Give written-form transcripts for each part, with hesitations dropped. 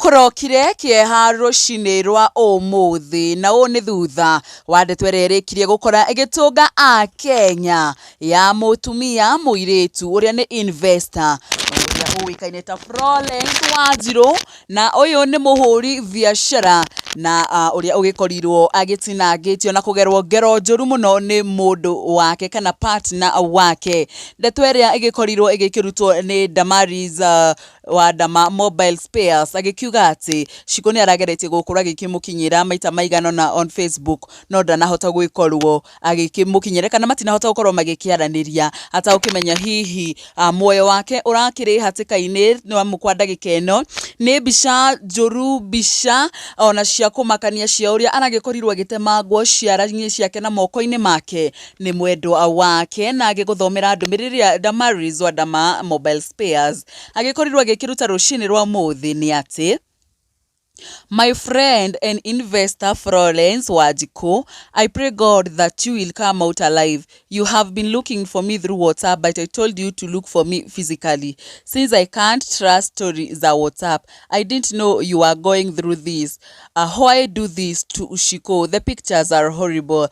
Kũrokire kĩeha rũcinĩ rwa ũmũthĩ na ũũ nĩ thutha wa ndeto ĩrĩa ĩrĩkirie gũkora ĩgĩtũnga Akenya ya mũtumia mũirĩtu ũrĩa nĩ investor ũrĩa ũĩkaine ta Florence Wanjiru, na ũyũ nĩ mũhũri biacara na ũrĩa ũgĩkorirwo agĩtinangĩtio na kũgerwo ngero njũru mũno nĩ mũndũ wake kana partner wake. Ndeto ĩrĩa ĩgĩkorirwo ĩgĩkĩrutwo nĩ Damaris wa Dama Mobile Spares agĩkiuga atĩ Shiko nĩ arageretie gũkorwo agĩkĩmũkinyĩra maita maigana ũna on Facebook no ndanahota gũgĩkorwo agĩkĩmũkinyĩra kana matinahota gũkorwo magĩkĩaranĩria atagũkĩmenya hihi muoyo wake ũrakĩrĩ hatĩka-inĩ nĩ amu kwa ndagĩka ĩno nĩ mbica njũru, mbica ona cia kũmakania cia ũrĩa aragĩkorirwo agĩtemangwo ciara-inĩ ciake na moko-inĩ make nĩ mwendwa wake. Na agĩgũthomera ndũmĩrĩri ĩrĩa Damaris wa Dama Mobile Spares agĩkorirwo agĩkĩruta rũcinĩ rwa ũmũthĩ nĩ atĩ: "My friend and investor Florence Wanjiku, I pray God that you will come out alive. You have been looking for me through WhatsApp, but I told you to look for me physically since I can't trust stories za WhatsApp. I didn't know you are going through this. Why do this to Shiko? The pictures are horrible.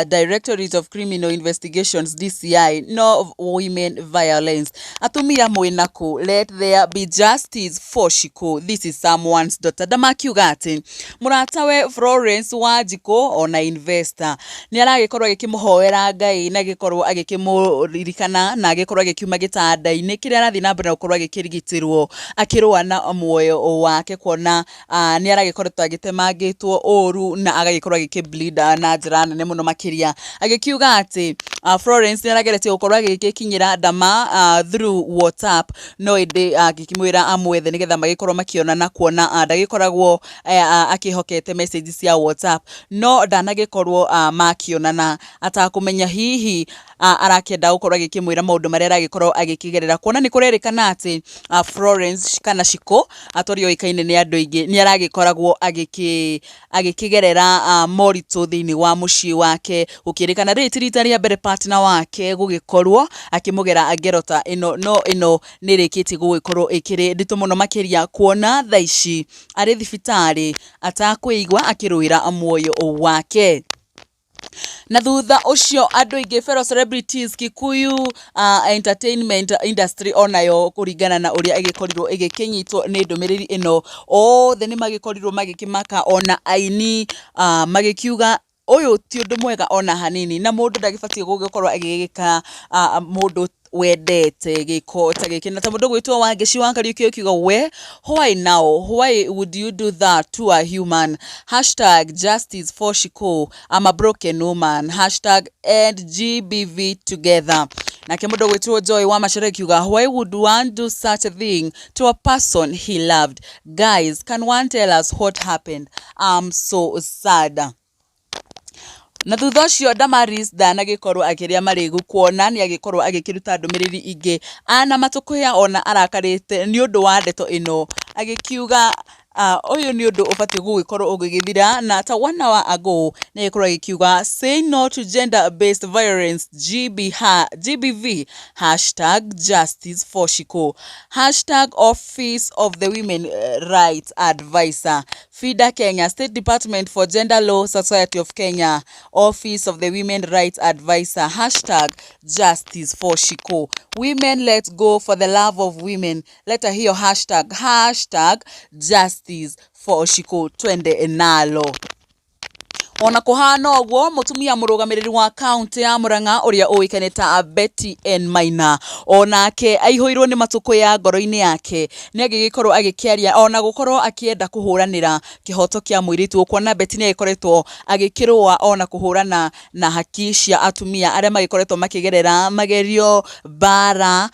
Directorate of Criminal Investigations, DCI, no women violence. Atumia mwĩnaku, let there be justice for Shiko. This is someone's daughter." Ndamakiuga atĩ mũratawe Florence Wanjiku ona investor nĩ aragĩkorwo agĩkĩmũhoera Ngai na agĩkorwo agĩkĩmũririkana na agĩkorwo agĩkiuma gĩtanda-inĩ kĩrĩa arathiĩ na mbere na gũkorwo agĩkĩrigitĩrwo akĩrũa na muoyo wake, kuona nĩ aragĩkoretwo agĩtemangĩtwo ũru na agagĩkorwo agĩkĩ na njĩra nene mũno makĩria. Agĩkiuga atĩ Florence nĩ arageretie gũkorwo agĩgĩkinyĩra Dama through WhatsApp, no ĩndĩ agĩkĩmwĩra amwethe nĩgetha magĩkorwo makĩonana, kuona ndagĩkoragwo akĩhokete message cia WhatsApp, no ndanagĩkorwo makĩonana atakũmenya hihi arakĩenda gũkorwo agĩkĩmwĩra maũndũ marĩa aragĩkorwo agĩkĩgerera, kuona nĩ kũrerĩkana atĩ Florence kana Shiko atũrĩa ũĩkaine nĩ andũ aingĩ nĩ aragĩkoragwo agĩkĩgerera moritũ thĩinĩ wa mũciĩ wake, gũkĩrĩkana rĩrĩ ti rita rĩa mbere partner wake gũgĩkorwo akĩmũgera ngero ta ĩno, no ĩno nĩ ĩrĩkĩtie gũgĩkorwo ĩkĩrĩ nditũ mũno makĩria, kuona thaa ici arĩ thibitarĩ atakwĩigua akĩrũĩra muoyo wake. Na thutha ũcio andũ aingĩ, fellow celebrities, Kikuyu entertainment industry onayo, kũringana na ũrĩa ĩgĩkorirwo ĩgĩkĩnyitwo nĩ ndũmĩrĩri ĩno, othe nĩ magĩkorirwo magĩkĩmaka, ona aini magĩkiuga ũyũ ti ũndũ mwega ona hanini na mũndũ ndagĩbatiĩ gũgĩkorwo agĩgĩka mũndũ wendete gĩko ta gĩkĩ. Na ta mũndũ gwĩtwo Wangeci wa Kariũki akiuga, "We, why now? Why would you do that to a human? #JusticeForShiko. I'm a broken woman. #EndGBVTogether." Nake mũndũ gwĩtwo Joy wa Macere akiuga, "Why would one do such a thing to a person he loved? Guys, can one tell us what happened? I'm so sad." Na thutha ũcio Damaris ndanagĩkorwo akĩrĩa marĩgu, kuona nĩ agĩkorwo agĩkĩruta ndũmĩrĩri ingĩ ana matũkũya ona arakarĩte nĩ ũndũ wa ndeto ĩno, agĩkiuga ũyũ nĩ ũndũ ũbatiĩ gũgĩkorwo ũgĩgĩthira. Na ta one hour ago nĩ agĩkorwo agĩkiuga, "Say no to gender based violence, GB, GBV, #JusticeForShiko, #OfficeOfTheWomen Rights Advisor, FIDA Kenya, State Department for Gender Law Society of Kenya, Office of the Women Rights Advisor, #JusticeForShiko. Women, let's go for the love of women." Leta hiyo hashtag, #JusticeForShiko, twende nalo. Ona kũhana ũguo, mũtumia mũrũgamĩrĩri wa kaunti ya Murang'a ũrĩa ũĩkaine ta Betty N Maina onake aihũirwo nĩ matũkũya ngoro-inĩ yake nĩ agĩgĩkorwo agĩkĩaria ona gũkorwo akĩenda kũhũranĩra kĩhoto kĩa mũirĩtu, kuona Betty nĩ agĩkoretwo agĩkĩrũa ona kũhũrana na haki cia atumia arĩa magĩkoretwo makĩgerera magerio, mbara,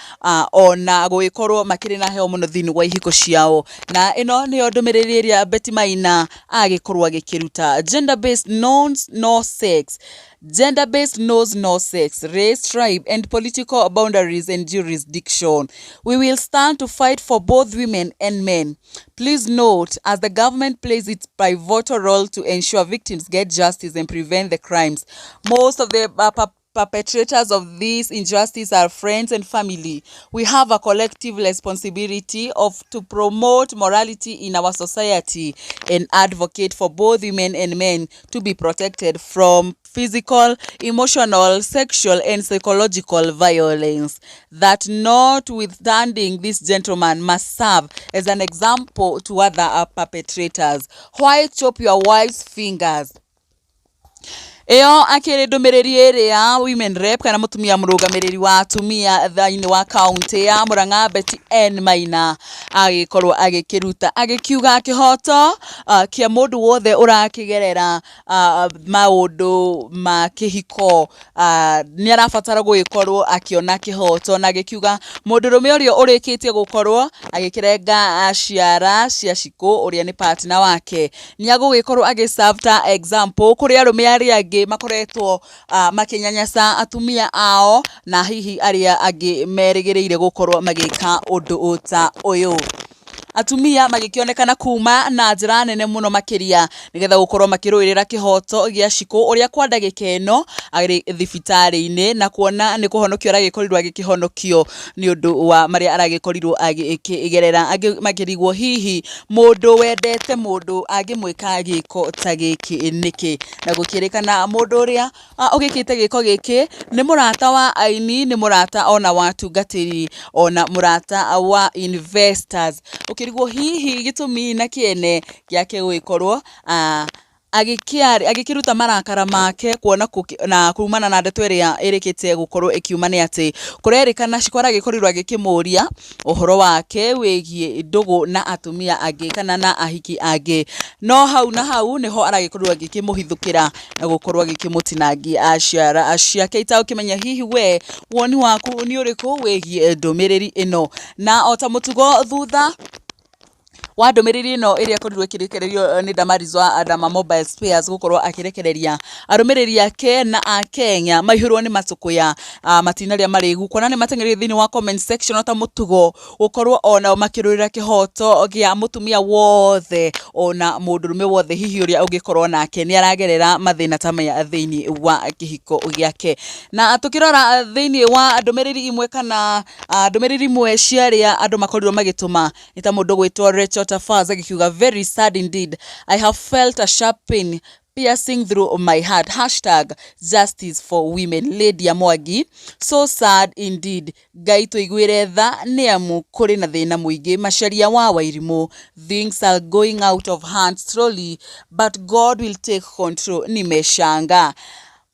ona gũgĩkorwo makĩrĩ na heho mũno thĩinĩ wa ihiko ciao. Na ĩno nĩyo ndũmĩrĩri ĩrĩa Betty Maina agĩkorwo agĩkĩruta: "Gender based knows no sex. Gender based knows no sex, race, tribe, and political boundaries and jurisdiction. We will stand to fight for both women and men. Please note, as the government plays its pivotal role to ensure victims get justice and prevent the crimes, most of the perpetrators of this injustice are friends and family. We have a collective responsibility of to promote morality in our society and advocate for both women and men to be protected from physical, emotional, sexual and psychological violence. That notwithstanding, this gentleman must serve as an example to other perpetrators. Why chop your wife's fingers? Ĩyo akĩrĩ ndũmĩrĩri ĩrĩa women rep kana mũtumia mũrũgamĩrĩri wa atumia thĩinĩ wa kaũntĩ ya Murang'a Betty N Maina agĩkorwo agĩkĩruta agĩkiuga kĩhoto kĩa mũndũ wothe ũrakĩgerera maũndũ ma kĩhiko nĩ arabatara gũgĩkorwo akĩona kĩhoto, na agĩkiuga mũndũrũme ũrĩa ũrĩkĩtie gũkorwo agĩkĩrenga ciara cia Shiko ũrĩa nĩ partner wake nĩ agũgĩkorwo agĩ serve ta example kũrĩ arũme arĩa angĩ makoretwo makĩnyanyasa atumia ao na hihi arĩa angĩ merĩgĩrĩire gũkorwo magĩka ũndũ ta ũyũ. Atumia magĩkĩonekana kuma na njĩra nene mũno makĩria nĩgetha gũkorwo makĩrũĩrĩra kĩhoto gĩa Shiko ũrĩa kwa ndagĩka ĩno arĩ thibitarĩ-inĩ na kuona nĩ kũhonokio aragĩkorirwo agĩkĩhonokio nĩ ũndũ wa marĩa aragĩkorirwo agĩkĩgerera. Angĩ makĩrigwo hihi mũndũ wendete mũndũ angĩmwĩka gĩko ta gĩkĩ nĩkĩ, na gũkĩrĩkana mũndũ ũrĩa ũgĩkĩte gĩko gĩkĩ nĩ mũrata wa aini, nĩ mũrata ona wa atungatĩri, ona mũrata wa investors. Ũkĩrigwo hihi gĩtũmi na kĩene gĩake gũgĩkorwo agĩkĩruta marakara make kuona na kumana na ndeto ĩrĩa ĩrĩkĩtie gũkorwo ĩkiuma nĩ atĩ kũrerĩkana Shiko aragĩkorirwo agĩkĩmũria ũhoro wake wĩgiĩ ndũgũ na atumia angĩ kana na ahiki angĩ, no hau na hau nĩho aragĩkorirwo agĩkĩmũhithũkĩra na gũkorwo agĩkĩmũtinangia ciara ciake. Itagũkĩmenya hihi we woni waku nĩ ũrĩkũ wĩgiĩ ndũmĩrĩri ĩno, na ota mũtugo thutha wa ndũmĩrĩri ĩno ĩrĩa ĩkorirwo ĩkĩrekererio nĩ Damaris wa Adama Mobile Spares gũkorwo akĩrekereria arũmĩrĩri ake na akenya maihũrwo nĩ matũkũya matina arĩa marĩgu kuona nĩ mateng'erire thĩinĩ wa comment section ota mũtugo gũkorwo onao makĩrũĩrĩra kĩhoto gĩa mũtumia wothe ona mũndũrũme wothe hihi ũrĩa ũngĩkorwo nake nĩ aragerera mathĩna ta maya thĩinĩ wa kĩhiko gĩake. Na tũkĩrora thĩinĩ wa ndũmĩrĩri imwe kana ndũmĩrĩri imwe cia arĩa andũ makorirwo magĩtũma nĩ ta mũndũ gwĩtwo Rachel Tafaz agĩkiuga very sad indeed, I have felt a sharp pain piercing through my heart, hashtag justice for women. Lydia Mwangi, so sad indeed, Ngai tũiguĩre tha nĩ amu kũrĩ na thĩna mũingĩ. Macharia wa Wairimũ, things are going out of hand slowly but God will take control, nimeshangaa.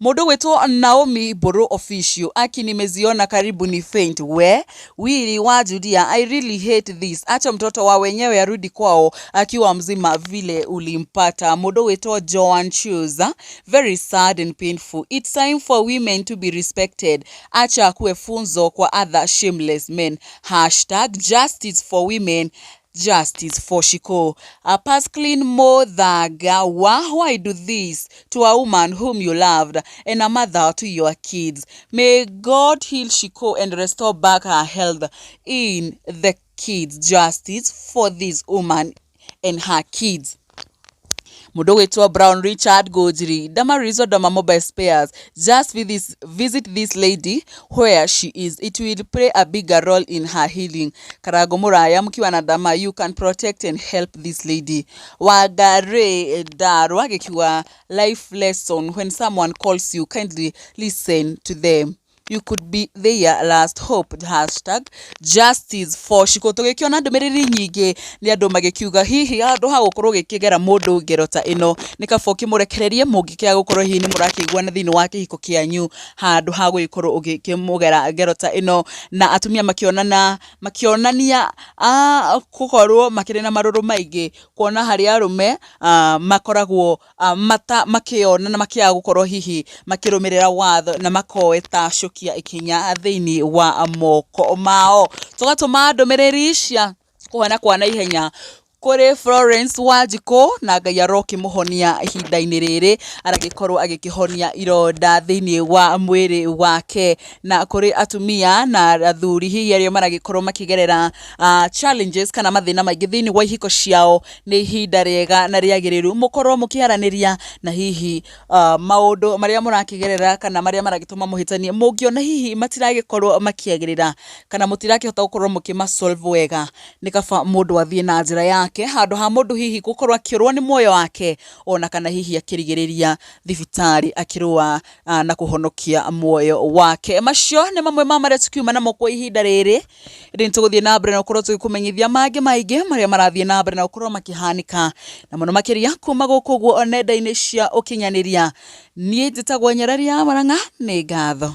Mũndũ gwĩtwo Naomi Mburu Official, aki nimeziona karibu ni faint. We Wili wa Judia, I really hate this, acha mtoto wa wenyewe arudi kwao akiwa mzima vile ulimpata. Mũndũ gwĩtwo Joan Chuza, very sad and painful, it's time for women to be respected, acha akuwe funzo kwa other shameless men, hashtag justice for women, justice for Shiko. Pascaline Mothanga, why do this to a woman whom you loved and a mother to your kids? May God heal Shiko and restore back her health in the kids. Justice for this woman and her kids. Mũndũ gwĩtwo Brown Richard Gojiri, Damaris Dama Mobile Spares, just visit this lady where she is, it will play a bigger role in her healing. Karago Muraya, mkiwa na Dama you can protect and help this lady. Wangare Darwa agĩkiuga life lesson, when someone calls you kindly listen to them, you could be their last hope, hashtag justice for Shiko. Tũgĩkĩona ndũmĩrĩri nyingĩ nĩ andũ magĩkiuga hihi handũ ha gũkorwo ũgĩkĩgera mũndũ ngero ta ĩno nĩ kaba ũkĩmũrekererie mũngĩkĩaga gũkorwo hihi nĩ mũrakĩiguana thĩinĩ wa kĩhiko kĩanyu handũ ha gũgĩkorwo ũgĩkĩmũgera ngero ta ĩno. Na atumia makĩonana makĩonania gũkorwo makĩrĩ na marũrũ maingĩ kuona harĩa arũme makoragwo mata makĩona na makĩaga gũkorwo hihi makĩrũmĩrĩra watho na makoetacũkia ikinya thĩinĩ wa moko mao. Tũgatũma ndũmĩrĩri cia kũhona kwa naihenya Kũrĩ Florence Wanjikũ na Ngai arokĩmũhonia ihinda-inĩ rĩrĩ aragĩkorwo agĩkĩhonia ironda thĩinĩ wa mwĩrĩ wake. Na kũrĩ atumia na athuri hihi arĩa maragĩkorwo makĩgerera challenges kana mathĩna maingĩ thĩinĩ wa ihiko ciao, nĩ ihinda rĩega na rĩagĩrĩru mũkorwo mũkĩaranĩria na hihi maũndũ marĩa mũrakĩgerera kana marĩa maragĩtũma mũhĩtanie, mũngĩona hihi matiragĩkorwo makĩagĩrĩra kana mũtirakĩhota gũkorwo mũkĩma solve wega, nĩ kaba mũndũ athiĩ na njĩra yake handũ ha mũndũ hihi gũkorwo akĩũrwo nĩ muoyo wake ona kana hihi akĩrigĩrĩria thibitarĩ akĩrũa na kũhonokia muoyo wake. Macio nĩ mamwe ma marĩa tũkiuma namo kwa ihinda rĩrĩ, ĩndĩ nĩ tũgũthiĩ na mbere na gũkorwo tũgĩkũmenyithia mangĩ maingĩ marĩa marathiĩ na mbere na gũkorwo makĩhanĩka na mũno makĩria kuma gũkũ ũguo nenda-inĩ cia ũkinyanĩria. Niĩ njĩtagwo Nyarari ya Marang'a, nĩ ngatho.